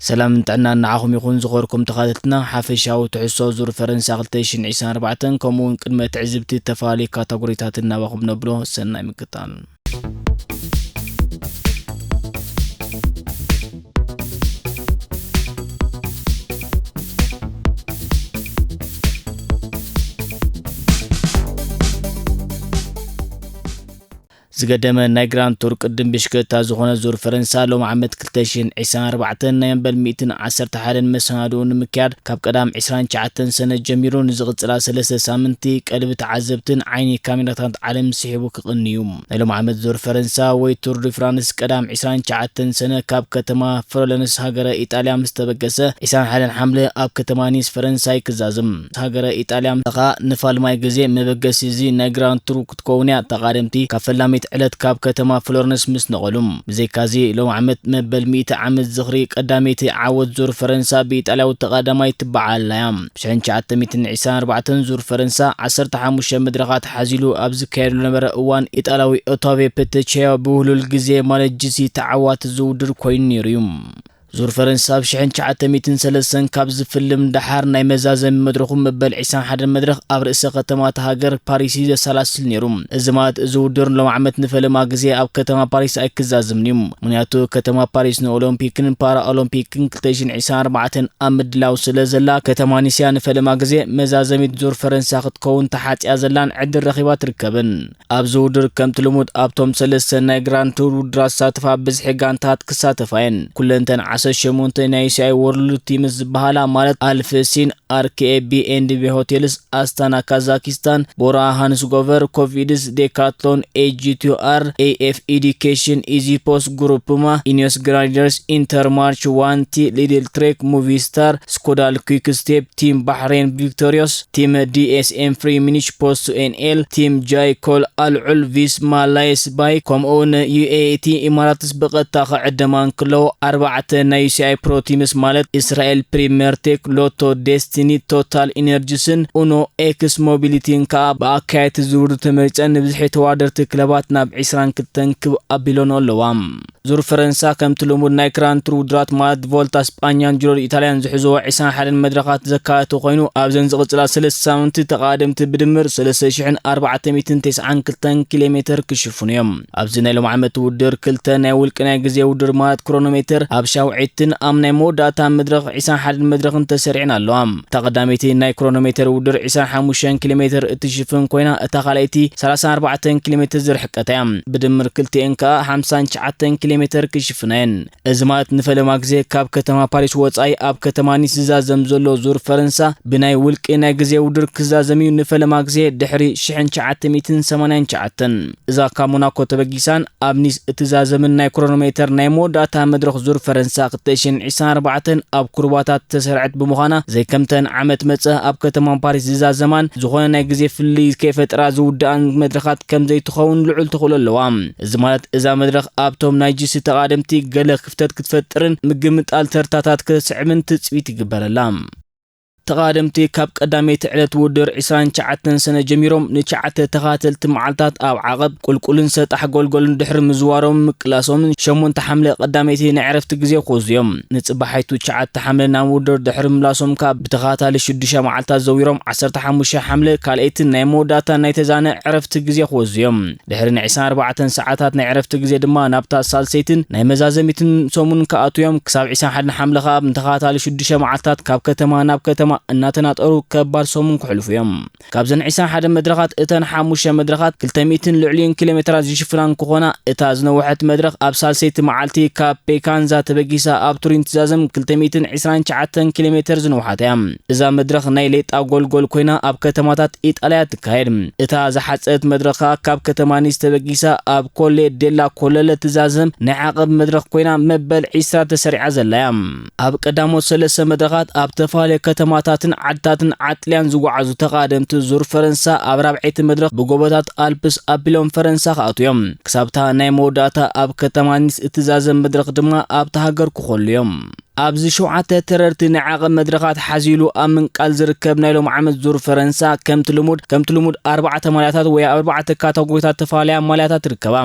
ሰላምን ጥዕናን ንዓኹም ይኹን። ዝኸበርኩም ተኸታተልትና፣ ሓፈሻዊ ትሕዝቶ ዙር ፈረንሳ ክልተ ሽሕን ዕስራን ኣርባዕተን፣ ከምኡ እውን ቅድመ ትዕዝብቲ ዝተፈላለዩ ካተጎሪታት እናባኹም ነብሎ። ሰናይ ምክታል። ዝገደመ ናይ ግራንድ ቱር ቅድም ብሽክለታ ዝኾነ ዙር ፈረንሳ፣ ሎም ዓመት ክልተ ሽሕን ዕስራን ኣርባዕተን ናይ መበል ሚእትን ዓሰርተ ሓደን መሰናድኡ ንምክያድ፣ ካብ ቀዳም ዕስራን ትሽዓተን ሰነ ጀሚሩ ንዝቕጽላ ሰለስተ ሳምንቲ ቀልቢ ተዓዘብትን ዓይኒ ካሜራታት ዓለም ስሒቡ ክቕኒ እዩ። ናይ ሎም ዓመት ዙር ፈረንሳ ወይ ቱር ዲ ፍራንስ ቀዳም ዕስራን ትሽዓተን ሰነ ካብ ከተማ ፍሎረንስ ሃገረ ኢጣልያ ምስ ተበገሰ፣ ዕስራን ሓደን ሓምለ ኣብ ከተማ ኒስ ፈረንሳይ ክዛዝም። ሃገረ ኢጣልያ ከኣ ንፋልማይ ግዜ መበገሲ እዚ ናይ ግራንድ ቱር ክትከውን እያ። ተቓደምቲ ካብ ፈላሚት ዕለት ካብ ከተማ ፍሎረንስ ምስ ነቐሉ። ብዘይካዚ፣ ሎም ዓመት መበል ሚእቲ ዓመት ዝኽሪ ቀዳመይቲ ዓወት ዙር ፈረንሳ ብኢጣልያዊ ተቓዳማይ ትበዓል ኣላ እያ። ብሽሕን ትሽዓተ ሚእትን ዕስራን ኣርባዕተን ዙር ፈረንሳ ዓሰርተ ሓሙሽተ መድረኻት ሓዚሉ ኣብ ዝካየደሉ ነበረ እዋን፣ ኢጣልያዊ ኦታቬ ፔተቼዮ ብውህሉል ግዜ ማለት ጂ ሲ ተዓዋቲ ዝውድር ኮይኑ ነይሩ እዩ። ዙር ፈረንሳ ኣብ ሽሕን ትሽዓተ ሚእትን ሰለስተን ካብ ዝፍልም ደሓር፣ ናይ መዛዘሚ መድረኹ መበል ዕስራን ሓደን መድረኽ ኣብ ርእሰ ከተማ እታ ሃገር ፓሪስ እዩ ዘሰላስል ነይሩ። እዚ ማለት፣ እዚ ውድድር ሎም ዓመት ንፈለማ ግዜ ኣብ ከተማ ፓሪስ ኣይክዛዝምን እዩ። ምኽንያቱ፣ ከተማ ፓሪስ ንኦሎምፒክን ፓራ ኦሎምፒክን ክልተ ሽሕን ዕስራን ኣርባዕተን ኣብ ምድላው ስለ ዘላ፣ ከተማ ኒስ እያ ንፈለማ ግዜ መዛዘሚት ዙር ፈረንሳ ክትከውን ተሓጽያ ዘላን ዕድል ረኺባ ትርከብን። ኣብዚ ውድድር ከምቲ ልሙድ ኣብቶም ሰለስተ ናይ ግራንድ ቱር ውድድራት ዝሳተፋ ብዝሒ ጋንታት ክሳተፋ እየን። ኩለንተን ዓሰርተ ሸሞንተ ናይ ዩ ሲ ኣይ ወርልድ ቲምስ ዝበሃላ፣ ማለት ኣልፍሲን፣ ኣር ኬ ኤ ቢ ኤንድ ቢ ሆቴልስ፣ ኣስታና ካዛኪስታን፣ ቦራ ሃንስጎቨር፣ ኮቪድስ፣ ዴካትሎን፣ ኤ ጂ ቲ ዩ ኣር፣ ኤ ኤፍ ኢዲኬሽን፣ ኢዚ ፖስት፣ ግሩፕማ፣ ኢኒዮስ ግራይደርስ፣ ኢንተርማርች፣ ዋንቲ፣ ሊድል ትሬክ፣ ሙቪስታር፣ ስኮዳል፣ ኩክ ስቴፕ፣ ቲም ባሕሬን ቪክቶሪዮስ፣ ቲም ዲ ኤስ ኤም ፍሪ ሚኒች ፖስት ኤን ኤል፣ ቲም ጃይ ኮል ኣልዑል ቪስማ ላይስ ባይ፣ ከምኡ እውን ዩ ኤ ቲ ኢማራትስ ብቐጥታ ክዕደማ እንክለዉ፣ ኣርባዕተ ናይ ዩ ሲ ኣይ ፕሮ ቲምስ ማለት እስራኤል ፕሪምየር ቴክ፣ ሎቶ ዴስቲኒ፣ ቶታል ኢነርጂስን ኡኖ ኤክስ ሞቢሊቲን ከኣ ብኣካየድቲ ዝውድድር ተመሪጸን ንብዝሒ ተወዳደርቲ ክለባት ናብ ዕስራን ክልተን ክብ ኣቢሎን ኣለዋ። ዙር ፈረንሳ ከምቲ ልሙድ ናይ ግራንድ ቱር ውድድራት ማለት ቮልታ ስጳኛን ጂሮ ዲ ኢታልያን ዝሕዝዎ ዕስራን ሓደን መድረኻት ዘካተተ ኮይኑ፣ ኣብዘን ዝቕጽላ ሰለስተ ሳምንቲ ተቓደምቲ ብድምር ሰለስተ ሽሕን ኣርባዕተ ሚእትን ተስዓን ክልተን ኪሎ ሜተር ክሽፍኑ እዮም። ኣብዚ ናይ ሎም ዓመት ውድድር ክልተ ናይ ውልቂ ናይ ግዜ ውድድር ማለት ክሮኖሜተር ኣብ ሻውዒትን ኣብ ናይ መወዳእታ መድረኽ ዕስራን ሓደን መድረኽን ተሰሪዐን ኣለዋ። እታ ቀዳመይቲ ናይ ክሮኖሜተር ውድድር ዕስራን ሓሙሽተን ኪሎ ሜተር እትሽፍን ኮይና፣ እታ ካልኣይቲ ሰላሳን ኣርባዕተን ኪሎ ሜተር ዝርሕቀት እያ። ብድምር ክልቲኤን ከኣ ሓምሳን ትሽዓተን ኪሎ ሜተር ክሽፍና እየን። እዚ ማለት ንፈለማ ግዜ ካብ ከተማ ፓሪስ ወጻኢ ኣብ ከተማ ኒስ ዝዛዘም ዘሎ ዙር ፈረንሳ ብናይ ውልቂ ናይ ግዜ ውድድር ክዛዘም እዩ። ንፈለማ ግዜ ድሕሪ ሽሕን ትሽዓተ ሚእትን ሰማንያን ትሽዓተን። እዛ ካብ ሞናኮ ተበጊሳን ኣብ ኒስ እትዛዘምን ናይ ክሮኖሜተር ናይ መወዳእታ መድረኽ ዙር ፈረንሳ ክልተ ሽሕን ዕስራን ኣርባዕተን ኣብ ኩርባታት ተሰርዐት ብምዃና፣ ዘይከምተን ዓመት መጸ ኣብ ከተማ ፓሪስ ዝዛዘማን ዝኾነ ናይ ግዜ ፍልልይ ከይፈጠራ ዝውድኣን መድረኻት ከም ዘይትኸውን ልዑል ተኽእሎ ኣለዋ። እዚ ማለት፣ እዛ መድረኽ ኣብቶም ናይ ጂ ሲ ተቓደምቲ ገለ ክፍተት ክትፈጥርን ምግምጣል ተርታታት ከተስዕብን ትጽቢት ይግበረላ። ተቓደምቲ ካብ ቀዳመይቲ ዕለት ውድድር ዕስራን ትሽዓተን ሰነ ጀሚሮም ንትሽዓተ ተኸታተልቲ መዓልታት ኣብ ዓቐብ፣ ቁልቁልን ሰጣሕ ጎልጎልን ድሕሪ ምዝዋሮምን ምቅላሶምን፣ ሸሞንተ ሓምለ ቀዳመይቲ ናይ ዕረፍቲ ግዜ ክወስዱ እዮም። ንጽባሓይቱ ትሽዓተ ሓምለ ናብ ውድድር ድሕሪ ምላሶም ከኣ ብተኸታታሊ ሽዱሽተ መዓልታት ዘዊሮም ዓሰርተ ሓሙሽተ ሓምለ ካልኣይትን ናይ መወዳእታ ናይ ተዛነ ዕረፍቲ ግዜ ክወስዱ እዮም። ድሕሪ ናይ ዕስራን ኣርባዕተን ሰዓታት ናይ ዕረፍቲ ግዜ ድማ ናብታ ሳልሰይትን ናይ መዛዘሚትን ሰሙን ክኣትዉ እዮም። ክሳብ ዕስራን ሓደን ሓምለ ከኣ ብተኸታታሊ ሽዱሽተ መዓልታት ካብ ከተማ ናብ ከተማ እናተናጠሩ ከባድ ሰሙን ክሕልፉ እዮም። ካብዘን ዕስራን ሓደን መድረኻት እተን ሓሙሽተ መድረኻት ክልተ ሚእትን ልዕሊኡን ኪሎ ሜትራት ዝሽፍና እንክኾና፣ እታ ዝነውሐት መድረኽ ኣብ ሳልሰይቲ መዓልቲ ካብ ፔካንዛ ተበጊሳ ኣብ ቱሪን ትዛዘም ክልተ ሚእትን ዕስራን ትሽዓተን ኪሎ ሜትር ዝነውሓት እያ። እዛ መድረኽ ናይ ሌጣ ጎልጎል ኮይና ኣብ ከተማታት ኢጣልያ ትካየድ። እታ ዝሓጸረት መድረኽ ከኣ ካብ ከተማ ኒስ ተበጊሳ ኣብ ኮሌ ዴላ ኮለለ ትዛዘም ናይ ዓቐብ መድረኽ ኮይና መበል ዕስራ ተሰሪዓ ዘላ እያ። ኣብ ቀዳሞት ሰለስተ መድረኻት ኣብ ተፈላለየ ከተማታትን ዓድታትን ዓጥልያን ዝጓዓዙ ተቓደምቲ ዙር ፈረንሳ ኣብ ራብዐይቲ መድረኽ ብጎቦታት ኣልፕስ ኣቢሎም ፈረንሳ ክኣትዉ እዮም። ክሳብታ ናይ መወዳእታ ኣብ ከተማ ኒስ እትዛዘም መድረኽ ድማ ኣብታ ሃገር ክኾሉ እዮም። ኣብዚ ሸውዓተ ተረርቲ ናይ ዓቐብ መድረኻት ሓዚሉ ኣብ ምንቃል ዝርከብ ናይ ሎም ዓመት ዙር ፈረንሳ ከምቲ ልሙድ ከምቲ ልሙድ ኣርባዕተ ማልያታት ወይ ኣርባዕተ ካተጎሪታት ተፈላለያ ማልያታት ይርከባ።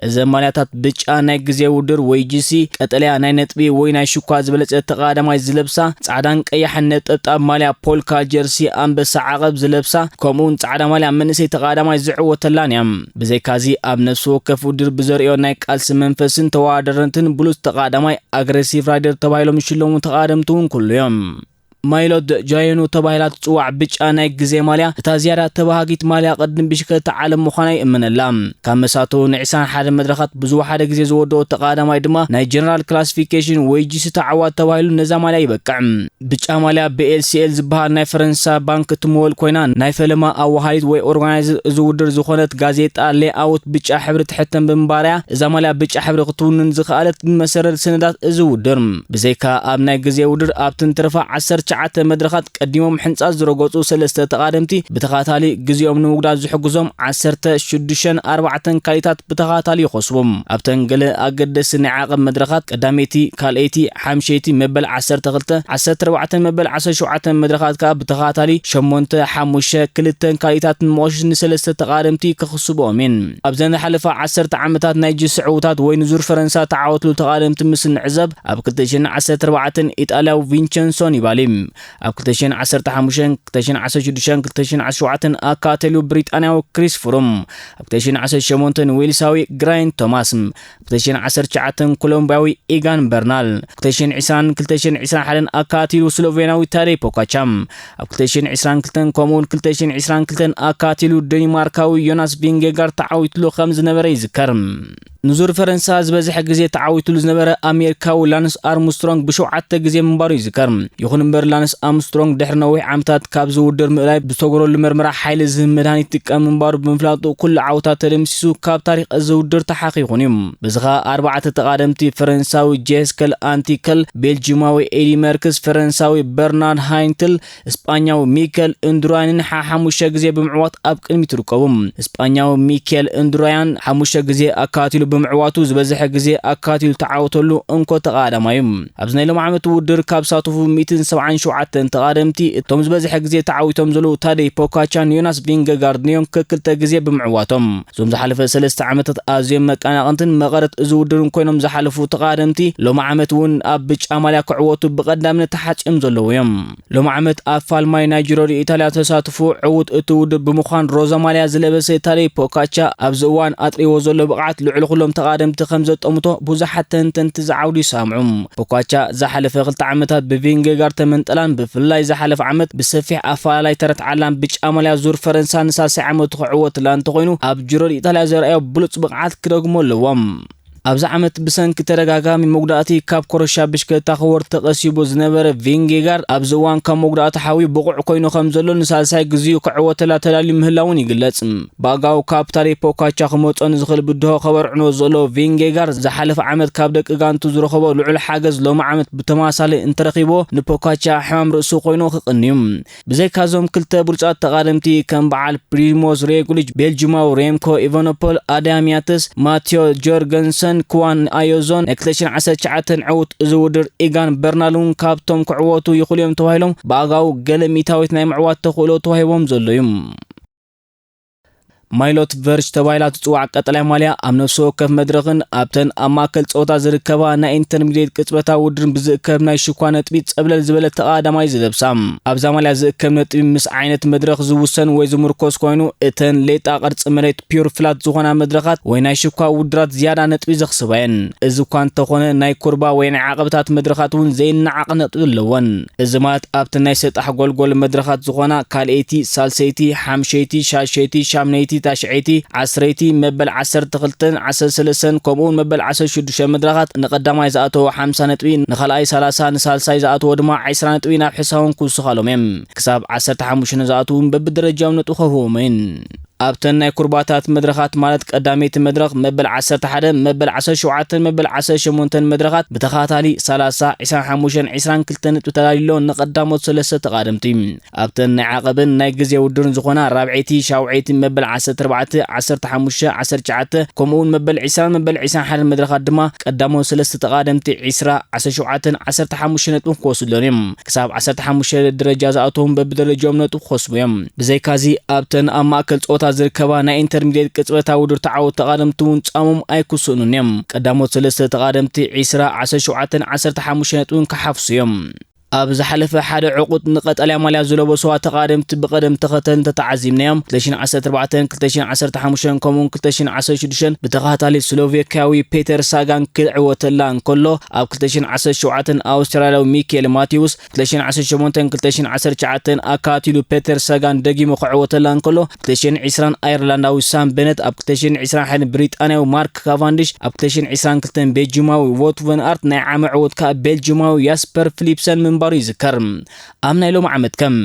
እዘን ማልያታት ብጫ ናይ ግዜ ውድር ወይ ጂሲ፣ ቀጠልያ ናይ ነጥቢ ወይ ናይ ሽኳ ዝበለጸ ተቐዳዳማይ ዝለብሳ፣ ጻዕዳን ቀያሕን ነጠብጣብ ማልያ ፖልካ ጀርሲ ኣንበሳ ዓቐብ ዝለብሳ፣ ከምኡውን ጻዕዳ ማልያ መንእሰይ ተቐዳዳማይ ዝዕወተላን እያ። ብዘይካዚ ኣብ ነፍሲ ወከፍ ውድር ብዘርእዮ ናይ ቃልሲ መንፈስን ተወዳደርነትን ብሉጽ ተቐዳዳማይ ኣግሬሲቭ ራይደር ተባሂሎም ዝሽለሙ ተቐዳደምቲ እውን ኩሉ እዮም። ማይሎት ጃየኑ ተባሂላ ትጽዋዕ ብጫ ናይ ግዜ ማልያ እታ ዝያዳ ተባሃጊት ማልያ ቅድም ብሽክለታ ዓለም ምዃና ይእመነላ። ካብ መሳቱ ን ዕስራን ሓደ መድረኻት ብዝወሓደ ግዜ ዝወደኦ ተቐዳዳማይ ድማ ናይ ጀነራል ክላሲፊኬሽን ወይ ጂሲ ተዓዋት ተባሂሉ ነዛ ማልያ ይበቅዕ። ብጫ ማልያ ቢ ኤል ሲ ኤል ዝበሃል ናይ ፈረንሳ ባንክ እትምወል ኮይና፣ ናይ ፈለማ ኣዋሃሊት ወይ ኦርጋናይዘር እዚ ውድር ዝኾነት ጋዜጣ ሌኣውት ብጫ ሕብሪ ትሕተም ብምንባራ እያ እዛ ማልያ ብጫ ሕብሪ ክትውንን ዝኸኣለት ብመሰረት ሰነዳት እዚ ውድር። ብዘይካ ኣብ ናይ ግዜ ውድር ኣብተን ተረፋ ዓሰርተ ትሽዓተ መድረኻት ቀዲሞም ሕንጻት ዝረገጹ ሰለስተ ተቓደምቲ ብተኸታታሊ ግዜኦም ንምጉዳል ዝሕግዞም ዓሰርተ ሽዱሽተን ኣርባዕተን ካሊታት ብተኸታታሊ ይኸስቡ። ኣብተን ገለ ኣገደስቲ ናይ ዓቐብ መድረኻት ቀዳመይቲ፣ ካልኣይቲ፣ ሓምሸይቲ መበል ዓሰርተ ክልተ፣ ዓሰርተ ኣርባዕተ መበል ዓሰርተ ሸውዓተ መድረኻት ከኣ ብተኸታታሊ ሸሞንተ፣ ሓሙሽተ፣ ክልተን ካልኢታትን መቑሽሽ ንሰለስተ ተቓደምቲ ክኽስብኦም እየን። ኣብዘን ዝሓለፋ ዓሰርተ ዓመታት ናይ ጅስ ዕዉታት ወይ ንዙር ፈረንሳ ተዓወትሉ ተቓደምቲ ምስ ንዕዘብ፣ ኣብ ክልተ ሽሕን ዓሰርተ ኣርባዕተን ኢጣልያዊ ቪንቸንሶ ኒባሊ፣ ኣብ ክልተ ሽሕን ዓሰርተ ሓሙሽተን፣ ክልተ ሽሕን ዓሰርተ ሽዱሽተን፣ ክልተ ሽሕን ዓሰርተ ሸውዓተን ኣካተልዩ ብሪጣንያዊ ክሪስ ፍሩም፣ ኣብ ክልተ ሽሕን ዓሰርተ ሸሞንተን ዌልሳዊ ግራይን ቶማስ፣ ኣብ ክልተ ሽሕን ዓሰርተ ትሽዓተን ኮሎምቢያዊ ኢጋን በርናል፣ ክልተ ሽሕን ዕስራን ክልተ ሽሕን ዕስራን ሓደን ኣካቲሉ ስሎቬንያዊ ታደይ ፖካቻ፣ ኣብ ክልተ ሽሕን ዕስራን ክልተን ከምኡውን ክልተ ሽሕን ዕስራን ክልተን ኣካቲሉ ደኒማርካዊ ዮናስ ቪንጌጋር ተዓዊትሉ ከም ዝነበረ ይዝከር። ንዙር ፈረንሳ ዝበዝሐ ግዜ ተዓዊትሉ ዝነበረ ኣሜሪካዊ ላንስ ኣርምስትሮንግ ብሸውዓተ ግዜ ምንባሩ ይዝከር። ይኹን እምበር ላንስ ኣርምስትሮንግ ድሕሪ ነዊሕ ዓመታት ካብዚ ውድድር ምእላይ ብዝተገረሉ መርመራ ሓይሊ ዝህብ መድሃኒት ይጥቀም ምንባሩ ብምፍላጡ ኩሉ ዓወታት ተደምሲሱ ካብ ታሪኽ እዚ ውድድር ተሓኺኹን እዩ። በዚ ኸኣ ኣርባዕተ ተቓደምቲ ፈረንሳዊ ጄስከል ኣንቲከል፣ ቤልጂማዊ ኤዲ መርክስ፣ ፈረንሳዊ በርናርድ ሃይንትል፣ ስጳኛዊ ሚከል እንዱራያንን ሓሓሙሽተ ግዜ ብምዕዋት ኣብ ቅድሚት ይርከቡ። ስጳኛዊ ሚኬል እንዱራያን ሓሙሽተ ግዜ ኣካቲሉ ብምዕዋቱ ዝበዝሐ ግዜ ኣካቲሉ ተዓወተሉ እንኮ ተቓዳማይ እዩ። ኣብዚ ናይ ሎም ዓመት ውድድር ካብ ሳተፉ ሚእትን ሰብዓን ሸውዓተን ተቓደምቲ እቶም ዝበዝሐ ግዜ ተዓዊቶም ዘለዉ ታደይ ፖካቻን ዮናስ ቪንገጋርድን እዮም ከክልተ ግዜ ብምዕዋቶም። እዞም ዝሓለፈ ሰለስተ ዓመታት ኣዝዮም መቀናቕንትን መቐረት እዚ ውድድርን ኮይኖም ዝሓለፉ ተቓደምቲ ሎም ዓመት እውን ኣብ ብጫ ማልያ ክዕወቱ ብቐዳምነት ተሓጽዮም ዘለዉ እዮም። ሎም ዓመት ኣብ ፋልማይ ናይ ጂሮ ዲ ኢታልያ ተሳትፎ ዕዉት እቲ ውድብ ብምዃን ሮዛ ማልያ ዝለበሰ ታደይ ፖካቻ ኣብዚ እዋን ኣጥሪዎ ዘሎ ብቕዓት ልዕሊ ኩሎም ተቓደምቲ ከም ዘጠምቶ ብዙሓት ተንተንቲ ዝዓውዱ ይሰማምዑ። ፖካቻ ዝሓለፈ ክልተ ዓመታት ብቪንጌጋር ተመንጠላን ብፍላይ ዝሓለፈ ዓመት ብሰፊሕ ኣፈላላይ ተረትዓላን ብጫ ማልያ ዙር ፈረንሳ ንሳልሳይ ዓመቱ ክዕወትላ እንተኾይኑ ኣብ ጂሮ ዲ ኢታልያ ዘርኣዮ ብሉጽ ብቕዓት ክደግሞ ኣለዎም። ኣብዚ ዓመት ብሰንኪ ተደጋጋሚ መጉዳእቲ ካብ ኮረሻ ብሽክለታ ክወርድ ተቐሲቡ ዝነበረ ቪንጌጋርድ ኣብዚ እዋን ካብ መጉዳእቲ ሓውዩ ብቑዕ ኮይኑ ከም ዘሎ ንሳልሳይ ግዜኡ ክዕወተላ ተዳልዩ ምህላውን ይግለጽ። ብኣጋኡ ካብ ታደይ ፖካቻ ክመጾ ንዝኽእል ብድሆ ከበርዕኖ ዘሎ ቪንጌጋርድ ዝሓለፈ ዓመት ካብ ደቂ ጋንቱ ዝረኸቦ ልዑል ሓገዝ ሎሚ ዓመት ብተመሳሳሊ እንተረኺብዎ ንፖካቻ ሕማም ርእሱ ኮይኑ ክቕንዩ። ብዘይካዞም ክልተ ብሉጻት ተቓደምቲ ከም በዓል ፕሪሞዝ ሬጉሊጅ፣ ቤልጂማዊ ሬምኮ ኢቫኖፖል፣ ኣዳም ያተስ፣ ማቴዮ ጆርገንሰን፣ ክዋን ኣዮዞን ናይ ክልተ ሽሕን ዓሰርተ ትሽዓተን ዕዉት እዚ ውድድር ኢጋን በርናል እውን ካብቶም ክዕወቱ ይኽእሉ እዮም ተባሂሎም ብኣጋኡ ገለ ሚእታዊት ናይ ምዕዋት ተኽእሎ ተዋሂቦም ዘሎ እዩ። ማይሎት ቨርች ተባሂላ ትጽዋዕ ቀጠልያ ማልያ ኣብ ነፍሲ ወከፍ መድረኽን ኣብተን ኣብ ማእከል ጸወታ ዝርከባ ናይ ኢንተርሚድየት ቅጽበታዊ ውድድርን ብዝእከብ ናይ ሽኳ ነጥቢ ጸብለል ዝበለ ተቐዳዳማይ ዝለብሳ። ኣብዛ ማልያ ዝእከብ ነጥቢ ምስ ዓይነት መድረኽ ዝውሰን ወይ ዝምርኮስ ኮይኑ፣ እተን ሌጣ ቅርጺ መሬት ፒውር ፍላት ዝኾና መድረኻት ወይ ናይ ሽኳ ውድድራት ዝያዳ ነጥቢ ዘኽስባ እየን። እዚ እኳ እንተኾነ፣ ናይ ኩርባ ወይ ናይ ዓቐብታት መድረኻት እውን ዘይነዓቕ ነጥቢ ኣለወን። እዚ ማለት ኣብተን ናይ ሰጣሕ ጎልጎል መድረኻት ዝኾና ካልኣይቲ፣ ሳልሰይቲ፣ ሓምሸይቲ፣ ሻሸይቲ፣ ሻምነይቲ፣ ታሽዐይቲ፣ ዓስረይቲ፣ መበል ዓሰርተ ክልተን ዓሰርተ ሰለስተን ከምኡውን መበል ዓሰርተ ሽዱሽተ መድረኻት ንቐዳማይ ዝኣተወ ሓምሳ ነጥቢ፣ ንኻልኣይ ሰላሳ፣ ንሳልሳይ ዝኣተወ ድማ ዕስራ ነጥቢ ናብ ሕሳቦም ክውስኻሎም እዮም። ክሳብ ዓሰርተ ሓሙሽተ ንዝኣትዉ እውን በብደረጃኦም ነጥቢ ክህብዎም እየን። ኣብተን ናይ ኩርባታት መድረኻት፣ ማለት ቀዳመይቲ መድረኽ መበል ዓሰርተ ሓደ፣ መበል ዓሰርተ ሸውዓተ፣ መበል ዓሰርተ ሸሞንተ መድረኻት ብተኸታታሊ ሰላሳ፣ ዕስራን ሓሙሽተን፣ ዕስራን ክልተን ነጥቢ ተዳልዩሎ ንቐዳሞት ሰለስተ ተቓደምቲ። ኣብተን ናይ ዓቐብን ናይ ግዜ ውድድርን ዝኾና ራብዐይቲ፣ ሻውዐይቲ፣ መበል ዓሰርተ ኣርባዕተ፣ ዓሰርተ ሓሙሽተ፣ ዓሰርተ ትሽዓተ፣ ከምኡውን መበል ዕስራን መበል ዕስራን ሓደን መድረኻት ድማ ቀዳሞት ሰለስተ ተቓደምቲ ዕስራ፣ ዓሰርተ ሸውዓተን ዓሰርተ ሓሙሽተን ነጥቢ ክወስዱሎም እዮም። ክሳብ ዓሰርተ ሓሙሽተ ደረጃ ዝኣተዉን በብደረጃኦም ነጥቢ ክኸስቡ እዮም። ብዘይካዚ ኣብተን ኣብ ማእከል ጸወታ ዝርከባ ናይ ኢንተርሚድየት ቅጽበታዊ ውድድር ተዓወትቲ ተቓደምቲ እውን ጻሞም ኣይክስእኑን እዮም። ቀዳሞት ሰለስተ ተቓደምቲ ዕስራ፣ ዓሰርተ ሸውዓተን ዓሰርተ ሓሙሽተን ነጥቢ ክሓፍሱ እዮም። ኣብ ዝሓለፈ ሓደ ዕቑድ ንቀጠልያ ማልያ ዝለበስዋ ተቓደምቲ ብቐደም ተኸተል እንተተዓዚብናዮም፣ ክልተ ሽሕን ዓሰርተ ኣርባዕተን፣ ክልተ ሽሕን ዓሰርተ ሓሙሽተን ከምኡውን ክልተ ሽሕን ዓሰርተ ሽዱሽተን ብተኸታታሊ ስሎቬክያዊ ፔተር ሳጋን ክዕወተላ እንከሎ፣ ኣብ ክልተ ሽሕን ዓሰርተ ሸውዓተን ኣውስትራልያዊ ሚኬል ማቲውስ፣ ክልተ ሽሕን ዓሰርተ ሸሞንተን፣ ክልተ ሽሕን ዓሰርተ ትሽዓተን ኣካቲሉ ፔተር ሳጋን ደጊሙ ክዕወተላ እንከሎ፣ ክልተ ሽሕን ዕስራን ኣየርላንዳዊ ሳም በነት፣ ኣብ ክልተ ሽሕን ዕስራን ሓደን ብሪጣንያዊ ማርክ ካቫንዲሽ፣ ኣብ ክልተ ሽሕን ዕስራን ክልተን ቤልጂማዊ ዎት ቨን ኣርት፣ ናይ ዓመ ዕወት ከኣ ቤልጂማዊ ያስፐር ፊሊፕሰን ምንባሩ ይዝከር። ኣብ ናይ ሎሚ ዓመት ከም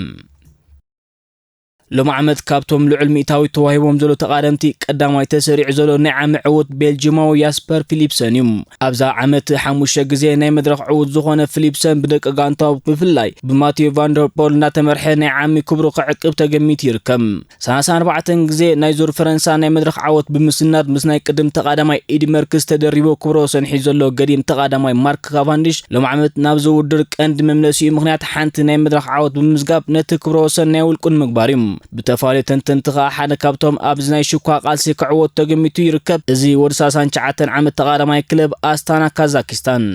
ሎሚ ዓመት ካብቶም ልዑል ሚእታዊት ተዋሂቦም ዘሎ ተቓደምቲ ቀዳማይ ተሰሪዑ ዘሎ ናይ ዓመ ዕውት ቤልጂማዊ ያስፐር ፊሊፕሰን እዩ። ኣብዛ ዓመት ሓሙሽተ ግዜ ናይ መድረኽ ዕውት ዝኾነ ፊሊፕሰን ብደቂ ጋንታው ብፍላይ ብማቲዮ ቫንደርፖል እናተመርሐ ናይ ዓሚ ክብሩ ክዕቅብ ተገሚቱ ይርከብ። ሰላሳን ኣርባዕተን ግዜ ናይ ዙር ፈረንሳ ናይ መድረኽ ዓወት ብምስናድ ምስ ናይ ቅድም ተቓዳማይ ኢዲ መርክስ ተደሪቡ ክብሮ ሰንሒ ዘሎ ገዲም ተቓዳማይ ማርክ ካቫንዲሽ ሎም ዓመት ናብዚ ውድድር ቀንዲ መምለሲኡ ምኽንያት ሓንቲ ናይ መድረኽ ዓወት ብምምዝጋብ ነቲ ክብሮ ወሰን ናይ ውልቁ ንምግባር እዩ። ብተፋልዮ ተንተንቲ ከኣ ሓደ ካብቶም ኣብዚ ናይ ሽኳ ቃልሲ ክዕወት ተገሚቱ ይርከብ። እዚ ወዲ ሰላሳን ትሽዓተን ዓመት ተቓዳማይ ክለብ ኣስታና ካዛኪስታን።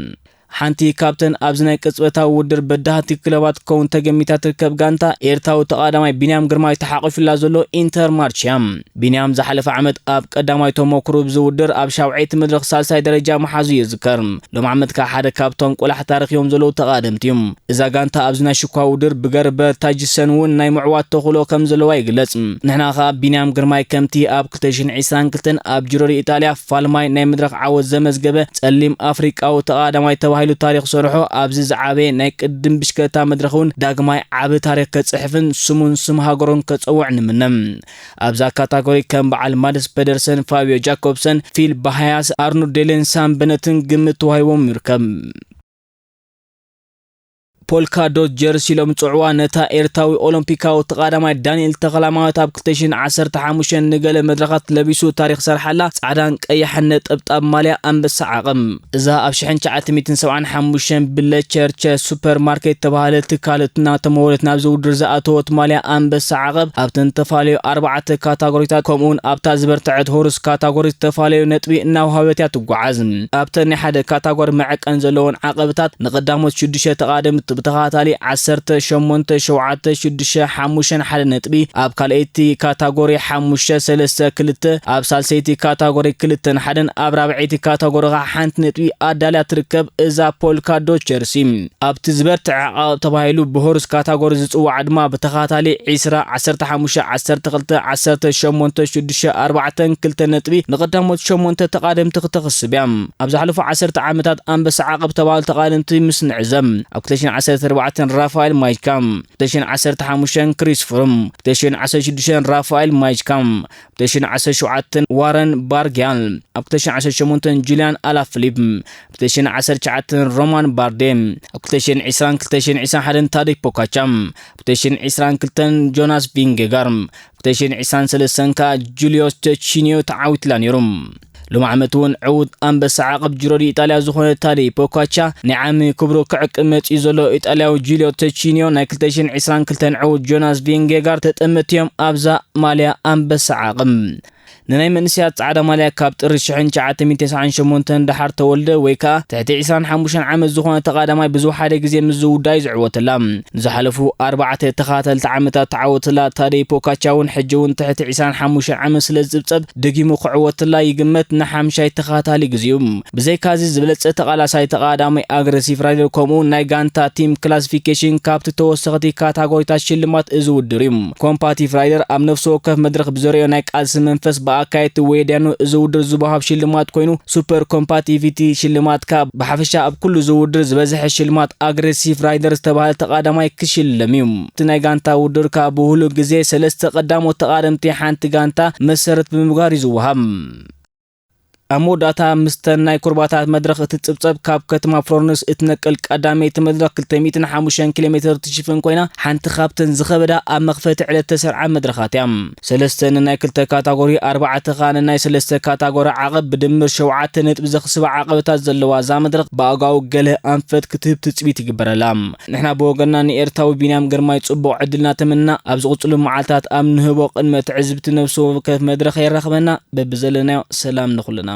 ሓንቲ ካብተን ኣብዚ ናይ ቅጽበታዊ ውድድር በዳህቲ ክለባት ክከውን ተገሚታ ትርከብ ጋንታ ኤርትራዊ ተቓዳማይ ቢንያም ግርማይ ተሓቒፉላ ዘሎ ኢንተር ማርች እያ። ቢንያም ዝሓለፈ ዓመት ኣብ ቀዳማይ ተሞክሩ ብዝውድር ኣብ ሻውዐይቲ መድረኽ ሳልሳይ ደረጃ ምሓዙ ይዝከር። ሎም ዓመት ከኣ ሓደ ካብቶም ቆላሕ ታሪኽ እዮም ዘለዉ ተቓደምቲ እዩ። እዛ ጋንታ ኣብዚ ናይ ሽኳ ውድድር ብገርበ ታጅሰን እውን ናይ ምዕዋት ተኽእሎ ከም ዘለዋ ይግለጽ። ንሕና ከኣ ቢንያም ግርማይ ከምቲ ኣብ ክልተ ሽሕን ዕስራን ክልተን ኣብ ጅሮ ዲ ኢጣልያ ፋልማይ ናይ መድረኽ ዓወት ዘመዝገበ ጸሊም ኣፍሪቃዊ ተቓዳማይ ተባሂሉ ታሪኽ ሰርሖ ኣብዚ ዝዓበየ ናይ ቅድም ብሽክለታ መድረኽ እውን ዳግማይ ዓቢ ታሪኽ ከጽሕፍን ስሙን ስም ሃገሩን ከጸውዕ ንምነ። ኣብዛ ካታጎሪ ከም በዓል ማድስ ፔደርሰን፣ ፋቢዮ ጃኮብሰን፣ ፊል ባሃያስ፣ ኣርኑድ ዴሌን ሳም በነትን ግምት ተዋሂቦም ይርከብ። ፖልካ ዶት ጀርሲ ኢሎም ጽውዕዋ ነታ ኤርትራዊ ኦሎምፒካዊ ተቓዳማይ ዳንኤል ተኽለሃይማኖት ኣብ ክልተ ሽሕን ዓሰርተ ሓሙሽተን ንገለ መድረኻት ለቢሱ ታሪኽ ሰርሓላ ጻዕዳን ቀያሕን ነጠብጣብ ማልያ ኣንበሳ ዓቐብ። እዛ ኣብ ሽሕን ትሽዓተ ሚእትን ሰብዓን ሓሙሽተን ብለቸርቸ ሱፐር ማርኬት ተባሃለ ትካል እናተመወለት ናብዚ ውድድር ዝኣተወት ማልያ ኣንበሳ ዓቐብ ኣብተን ተፋለዩ ኣርባዕተ ካታጎሪታት ከምኡውን ኣብታ ዝበርትዐት ሆርስ ካታጎሪ ዝተፋለዩ ነጥቢ እናወሃበት እያ ትጓዓዝ። ኣብተን ናይ ሓደ ካታጎሪ መዐቀን ዘለወን ዓቐብታት ንቐዳሞት ሽዱሽተ ተቓደምቲ ብተኸታታሊ ዓሰርተ ሸሞንተ ሸውዓተ ሽዱሽተ ሓሙሽተን ሓደ ነጥቢ፣ ኣብ ካልኣይቲ ካታጎሪ ሓሙሽተ ሰለስተ ክልተ፣ ኣብ ሳልሰይቲ ካታጎሪ ክልተን ሓደን፣ ኣብ ራብዐይቲ ካታጎሪ ኸዓ ሓንቲ ነጥቢ ኣዳልያ ትርከብ። እዛ ፖልካ ዶት ጀርሲ ኣብቲ ዝበርትዐ ዓቐብ ተባሂሉ ብሆርስ ካታጎሪ ዝጽዋዕ ድማ ብተኸታታሊ ዒስራ፣ ዓሰርተ ሓሙሽተ፣ ዓሰርተ ክልተ፣ ዓሰርተ ሸሞንተ፣ ሽዱሽተ፣ ኣርባዕተን ክልተን ነጥቢ ንቐዳሞት ሸሞንተ ተቓደምቲ ክተኽስብ እያ። ኣብ ዝሓለፉ ዓሰርተ ዓመታት ኣንበሳ ዓቐብ ተባህሉ ተቓደምቲ ምስ ንዕዘብ፣ ኣብ ክልተ ሽሕን ዓሰርተ ኣርባዕተን ራፋኤል ማይካ፣ ክልተ ሽሕን ዓሰርተ ሓሙሽተን ክሪስ ፍሩም፣ ክልተ ሽሕን ዓሰርተ ሽዱሽተን ራፋኤል ማይካ፣ ክልተ ሽሕን ዓሰርተ ሸውዓተን ዋረን ባርጊያል፣ ኣብ ክልተ ሽሕን ዓሰርተ ሸሞንተን ጁልያን ኣላፍሊፕ፣ ክልተ ሽሕን ዓሰርተ ትሽዓተን ሮማን ባርዴ፣ ኣብ ክልተ ሽሕን ዕስራን ክልተ ሽሕን ዕስራን ሓደን ታደይ ፖካቻ፣ ክልተ ሽሕን ዕስራን ክልተን ጆናስ ቪንጌጋር፣ ክልተ ሽሕን ዕስራን ሰለስተን ከኣ ጁልዮ ቶቺኒዮ ተዓዊትላ ነይሩ። ሎም ዓመት እውን ዕዉት ኣንበሳ ዓቐብ ጅሮ ዲ ኢጣልያ ዝኾነ ታደይ ፖካቻ ናይ ዓሚ ክብሩ ክዕቅብ መጺኡ ዘሎ ኢጣልያዊ ጁልዮ ቶቺኒዮ ናይ ክልተ ሽሕን ዕስራን ክልተን ዕዉት ጆናስ ቪንጌጋር ተጠመትቲ እዮም ኣብዛ ማልያ ኣንበሳ ዓቐብ። ንናይ መንእሰያት ጻዕዳ ማልያ ካብ ጥሪ ሽሕን ትሽዓተ ሚእትን ተስዓን ሸሞንተን ደሓር ተወልደ ወይ ከኣ ትሕቲ ዕስራን ሓሙሽተን ዓመት ዝኾነ ተቓዳማይ ብዝወሓደ ግዜ ምስ ዝውዳይ ዝዕወተላ። ንዝሓለፉ ኣርባዕተ ተኸታተልቲ ዓመታት ተዓወተላ ታደይ ፖካቻ እውን ሕጂ እውን ትሕቲ ዕስራን ሓሙሽተን ዓመት ስለ ዝጽብጸብ ደጊሙ ክዕወተላ ይግመት ንሓምሻይ ተኸታታሊ ግዜኡ። ብዘይካዚ ዝበለጸ ተቓላሳይ ተቓዳማይ ኣግረሲቭ ራይደር ከምኡ ናይ ጋንታ ቲም ክላሲፊኬሽን ካብቲ ተወሰኽቲ ካታጎሪታት ሽልማት እዚ ውድድር እዩ። ኮምፓቲቭ ራይደር ኣብ ነፍሲ ወከፍ መድረኽ ብዘርእዮ ናይ ቃልሲ መንፈስ ኣካየድቲ ወየድያኑ እዚ ውድድር ዝወሃብ ሽልማት ኮይኑ፣ ሱፐር ኮምፓቲቪቲ ሽልማት ከኣ ብሓፈሻ ኣብ ኩሉ ዝውድር ዝበዝሐ ሽልማት ኣግሬሲቭ ራይደር ዝተባህለ ተቓዳማይ ክሽለም እዩ። እቲ ናይ ጋንታ ውድድር ከኣ ብውህሉል ግዜ ሰለስተ ቀዳሞት ተቓደምቲ ሓንቲ ጋንታ መሰረት ብምግባር እዩ ዝወሃብ። ኣብ መወዳእታ፣ ምስተን ናይ ኩርባታት መድረኽ እትጽብጸብ፣ ካብ ከተማ ፍሎረንስ እትነቅል ቀዳመይቲ መድረኽ ክልተ ሚእትን ሓሙሽተን ኪሎ ሜትር ትሽፍን ኮይና፣ ሓንቲ ካብተን ዝኸበዳ ኣብ መኽፈቲ ዕለት ተሰርዓ መድረኻት እያ። ሰለስተ ንናይ ክልተ ካታጎሪ፣ ኣርባዕተ ከኣ ንናይ ሰለስተ ካታጎሪ ዓቐብ፣ ብድምር ሸውዓተ ነጥቢ ዘኽስባ ዓቐብታት ዘለዋ እዛ መድረኽ፣ ብኣጋኡ ገለ ኣንፈት ክትህብ ትጽቢት ይግበረላ። ንሕና ብወገንና ንኤርትራዊ ቢንያም ግርማይ ጽቡቕ ዕድል እናተመንና፣ ኣብ ዝቕጽሉ መዓልታት ኣብ ንህቦ ቅድመ ትዕዝብቲ ነፍሲ ወከፍ መድረኽ የራኽበና። በብዘለናዮ ሰላም ንኹልና።